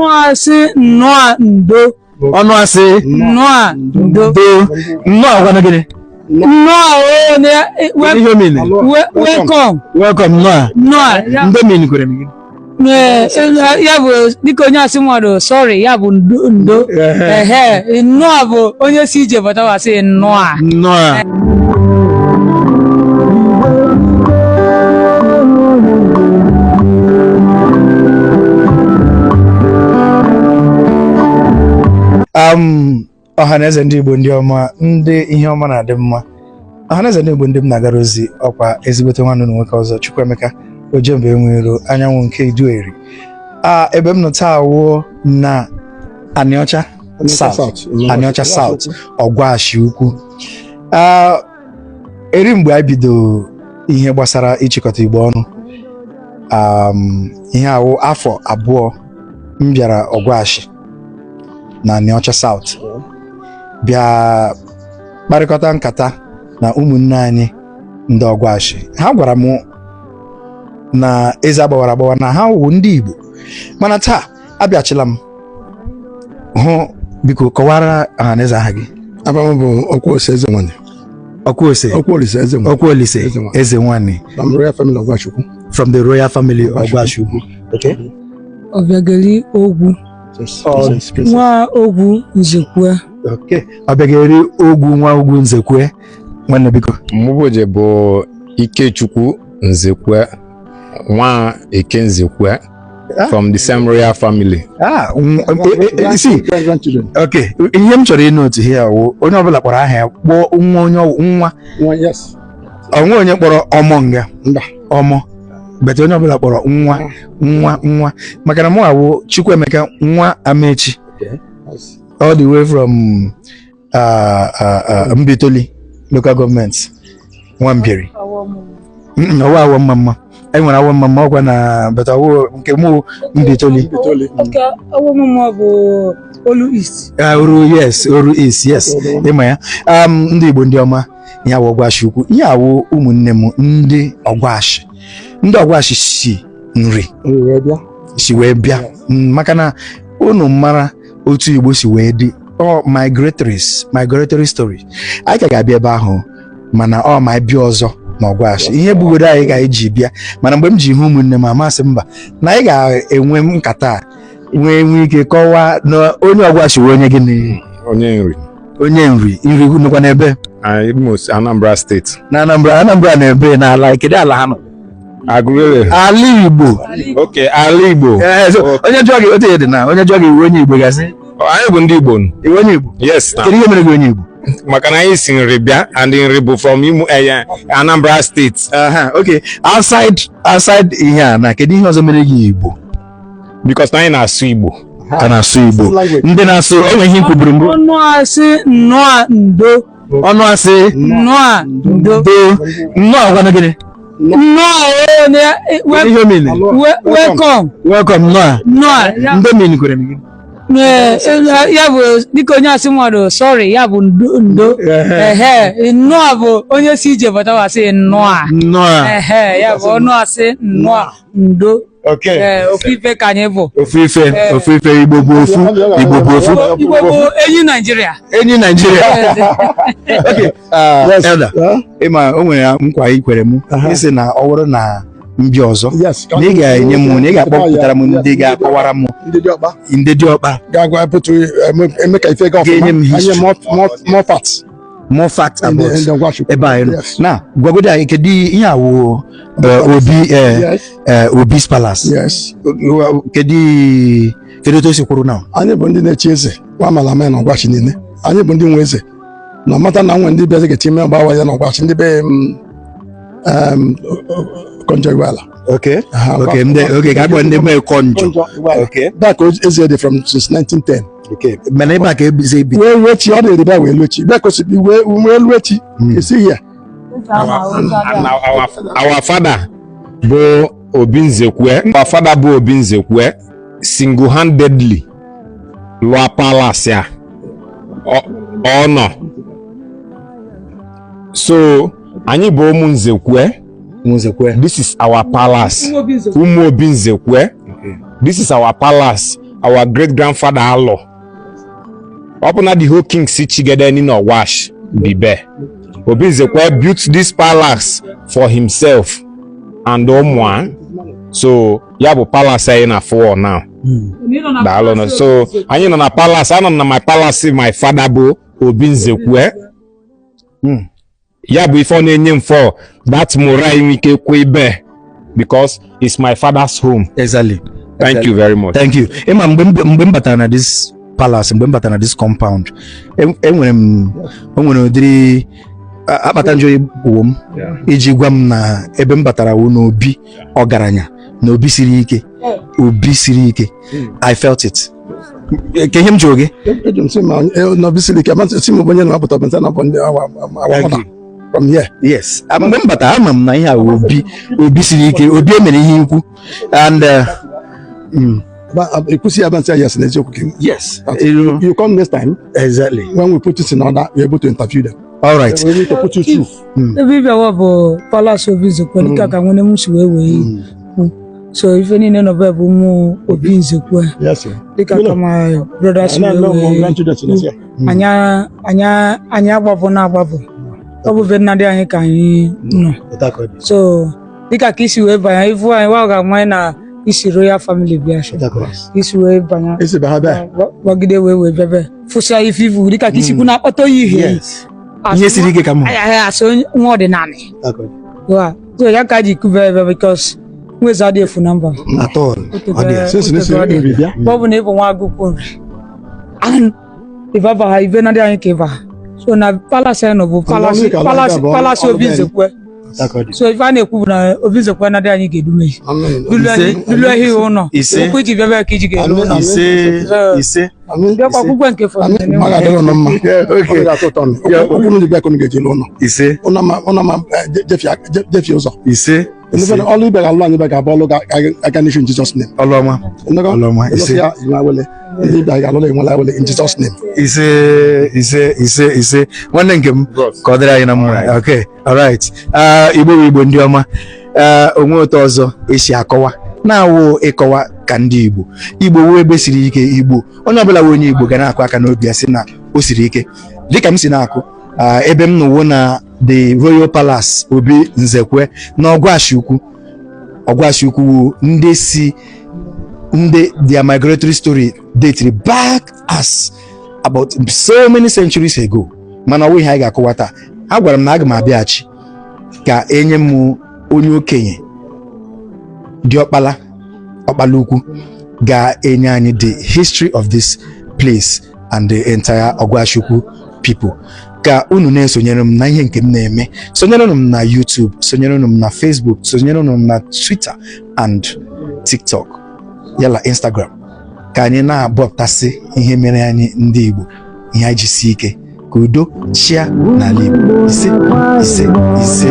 Asị nnọọ, ndo. Ọnụ asị Nnọọ, ndo. Ndo, nnọọ gwanụ gịnị? Nnọọ onye Ihe o mean? Welcome. Welcome, nnọọ. Nnọọ ya. Ndo mean kwere m gịnị? Ee, ya bụ dịka onye asị mmadụ sorry, ya bụ ndo, ndo. Ehe, nnọọ bụ onye si ije bata wasị nnọọ. Nnọọ. Ọha na eze ndị Igbo, ndị ọma, ndị ihe ọma na-adị mma, ọha na eze ndị Igbo, ndị m na-agara ozi, ọkwa ezigbote nwanne unu nwoke ọzọ, Chukwuemeka Ojembe Enwero Anyanwụ nke Idueri. A ebe m nọ taa wụ na Anịọcha South, Anịọcha South, Ọgwashi Ukwu. A eri mgbe anyị bido ihe gbasara ịchịkọta Igbo ọnụ, ihe awụ afọ 2 m bịara Ọgwashi na Anịọcha South bịa kparịkọta nkata na ụmụnne anyị ndị Ọgwashi. Ha gwara m na eze agbawara agbawa na ha wụ ndị Igbo, mana taa abịachila m hụ. Biko kọwara ọhaneze aha gị. Afa m bụ Okwuose Eze Nwanne. Okwuose. Okwuolise Eze Nwanne. Okwuolise. Eze Nwanne. Eze Nwanne. From Royal Family of Ogwashi-Ukwu. From the royal family Ogwashi Ukwu, okay. Ọbịageli Ogwu. Yes, princess. Nwa Ogwu Nzekwe. Okay, Ọbịageli Ogwu, nwa Ogwu Nzekwe. Nwanne, biko. Mụbụje bụ Ikechukwu Nzekwe, nwa Eke Nzekwe, from the same royal family. Ah, see. Grandchildren. Okay, ihe m chọrọ ịnụ otu ihe wụ onye ọbụla kpọrọ aha ya, kpọọ nwa onye nwa. One, yes. Onwe onye kpọrọ ọmọ nga. Mba. Ọmọ bete, onye ọbụla kpọrọ nwa, nwa, nwa, maka na mụ awụ Chukwuemeka nwa Amechi. All the way from Mbaitoli local government, Nwambiri. Ọwa awọ mma mma e nwere awọ mma mma ọkwa na but ọwụ nke mụ Mbaitoli. Okay, ọwụmụmụ bụ Olu East. Ah, Oru, yes, Oru East, yes, ịma ya. Ndị Igbo ndị ọma, ihe awụ Ọgwashi Ukwu, ihe awụ ụmụnne m ndị Ọgwashi, ndị Ọgwashi si nri Wee bịa. si wee bịa. Maka na unu mara otu Igbo si wee dị, ọ migratory story. Anyị ka ga-abịa ebe ahụ, mana ọ ma bịa ọzọ na Ọgwashi ihe bugoro anyị ka anyị ji bịa. Mana mgbe m ji hụ ụmụnne m, amasị mba na anyị ga-enwe nkata a, nwee nwee ike kọwaa na onye Ọgwashi wee onye gịnị? Onye Nri. Onye Nri. Nri nọkwa n'ebe? Imo, Anambra State. Na Anambra. Anambra na ebe n'ala, kedu ala ha nọ? Agụrere. Ala Igbo. Okay, ala Igbo. Ee, so onye jụọ gị otu ihe dị na onye jụọ gị iwe onye Igbo, gasị Anyị bụ ndị Igbo. Iwe onye Igbo? Yes na. Kedu ihe mere gị onye Igbo? Maka na anyị si Nri bịa, and Nri bụ from Imo, Anambra State. Aha, okay, outside ihe a na kedu ihe ọzọ mere gị Igbo? Because na anyị na-asụ Igbo. A na-asụ Igbo. Language. Ndị na-asụ enwe ihe kwuburu mbụ. Ọnụ asị nnọọ, ndo. Ọnụ asị Nnọọ, ndo. Ndo, nnọọ gwanụ gịnị? Nnọọ onye Kedu ihe o mean? Welcome. Welcome, nnọọ. Nnọọ ya. Ndo mean kwere m gịnị? Ee, ya bụ dịka onye asị mmadụ sorry, ya bụ ndo, ndo. Ehe, nnọọ bụ onye si ije bata wasị nnọọ. Nnọọ. Ehe, ya bụ ọnụ asị nnọọ, ndo. Okay. Ee, ofu ife ka anyị bụ. Ofu ife, ofu ife. Igbo bụ ofu, Igbo bụ ofu. Igbo bụ enyi Naijiria. Enyi Naijiria. Okay, Yes. elder. Huh? Ịma o nwere nkwa i kwere m, ịsị na ọ bụrụ na mbịa ọzọ Yes. na ị ga-enye m, na ị ga-akpọpụtara m ndị ga-akọwara m Ndị diọkpa ndị diọkpa ga-agwa pụtụ eme ka ife ga ọfụma. Ga-enye m history. Anyị more facts. More facts about In the Ogwashi-Ukwu. ebe anyị nọ. Yes. Na gwagodi anyị, kedu ihe awụ obi Yes. Obi's Palace? Yes. Kedu otu o si kwuru na Anyị bụ ndị na-echi eze nwa amala ama na Ọgwashi niile. Anyị bụ ndị nwe eze na mata na nwe ndị bịazi ga-echi ime ọgbawa ya na Ọgwashi, ndị be Okonjo Iweala. Okay. Aha, Okay, ndị okay ga-akpọ ndị mee Konjo. Okonjo Iweala. Okay. Back ka eze dị from since 1910. Okay, mana ebe a ka ebizi ebi? Wee ruo echi, ọ dị ebe a wee luo echi, bịa ka o si bi wee luo echi esi ya. And our father bụ Obi Nzekwe. Our father bụ Obi Nzekwe single-handedly lụọ palace a ọ nọ. So anyị bụ ụmụ Nzekwe. Nzekwe. This is our palace. Ụmụ Obi Nzekwe. This is our palace. Our great grandfather alọ. Ọ bụ na the whole king si chigede ni na Ọgwashi bibe. Obi Nzekwe built this palace for himself and ụmụ. So ya bụ palace anyị na for now. Daalụ nụ. So anyị nọ na palace, anọ na my palace, my father bụ Obi Nzekwe. Ya bụ ife ọ na-enye m for that moral inwe ike kwe ibe because it's my father's home. Thank you very much. Thank you. Ịma mgbe m batara na this palace, mgbe m batara na this compound, enwere m, o nwere ụdịrị akpata njọ igbo m iji gwa m na ebe m batara wụ n'obi ọgaranya, na obi siri ike, obi siri ike. I felt it. Ka ihe m jụrụ gị? Eji m sị ma n'obi siri ike, sị m bụ onye na-apụta bụ na bụ ndị our Thank mother you. from here. Yes. Mgbe m batara, ama m na ihe a wụ obi, obi siri ike, obi emere ihe ikwu and Ekwusi ya nsị, yes, n'eziokwu gị. Yes. You come next time when we put it in order, we're able to interview them. All right. We're able to put you through. Ebe ịbịawa bụ palace Obi Nzekwe, dịka ka nwene m si wee kwu. So ife niile nọ be bụ ụmụ Obi Nzekwe. Yes, sir. Dịka ka my brothers And I wee know more wee grandchildren here. Anyị agbapụ na agbapụ, ọ bụ be nna dị anyị ka anyị nọ. So dịka ka isi wee banye ifu anyị, wa ga-ama anyị na isi royal family bịa sị. Isi wee banye Esi be ha bịa. Gbagide wee bịa be fụsịa ife ifu, dịka ka isi kwu na-akpọta ya ihe. Yes, ihe siri ike ka m hụrụ. Asị onye nwa ọdịnala wa, so ya ka ji kube ebe because nwezi adị efu na mba. At all. Ọ dị ya. Since n'isi nri bịa. Ọ bụ na ịbụ nwa agụkwu nri ịbaba ha ibe na dị anyị ka ịba ha. So na palace anyị nọ bụ palace ka palace bụ palace ọrụ Obi be anyị. Nzekwe. So ife a na-ekwu bụ na Obi Nzekwe na dị anyị ga-edume Amen. dulu ehi ụlọ Ise. okwu iji bịa bịa ka iji ga-eru ụlọ. Ise, ise. Amen. Bịakwa akwụkwọ nke fọdụ. Amen. Ọ ga-adịrị ụnụ mma. Ọ ga-atọ ụtọ. Okwu unu ji bịa ka unu ga-eji lụọ ụlọ. Ise. Ụnụ ama ụnụ ama jefie ụzọ. Ise, ise. Ọlụ ibe ga-alụ anyị ibe ga-abụ ọlụ ga-aga n'ihu in Jesus name. Ọlụọma. Ọlụọma, ise. Ya inwe awele. Ndị ibe ga-alụla enwela awele in Jesus name. Ise, ise, ise, ise. Nwanne nke m, ka ọ dịrị anyị na mma. Okay, alright. Ah, Igbo bụ Igbo, ndị ọma. Ah, onwe ụtọ ọzọ esi akọwa na-awụ ịkọwa ka ndị Igbo. Igbo wụ ebe siri ike. Igbo, onye ọbụla wụ onye Igbo ga na-akụ aka n'obi ya sị na o siri ike dịka m si na-akụ. Ah, ebe m nọwo na the Royal Palace Obi Nzekwe na Ọgwashi Ukwu. Ọgwashi Ukwu wụ ndị si ndị their migratory story dated back as about so many centuries ago, mana ọ ihe anyị ga-akọwa taa. A gwara m na aga m abịaghachi ka enye m onye okenye diọkpala, ọkpala ukwu, ga-enye anyị the history of this place and the entire Ogwashi-Ukwu people. Ka unu na-esonyere m na ihe nke m na-eme, sonyere m na YouTube, sonyere m na Facebook, sonyere m na Twitter and TikTok, yala Instagram, ka anyị na-abọpụtasị ihe mere anyị ndị Igbo, ihe anyị jisi ike ka udo chia n'ala Igbo. Ise, ise, ise.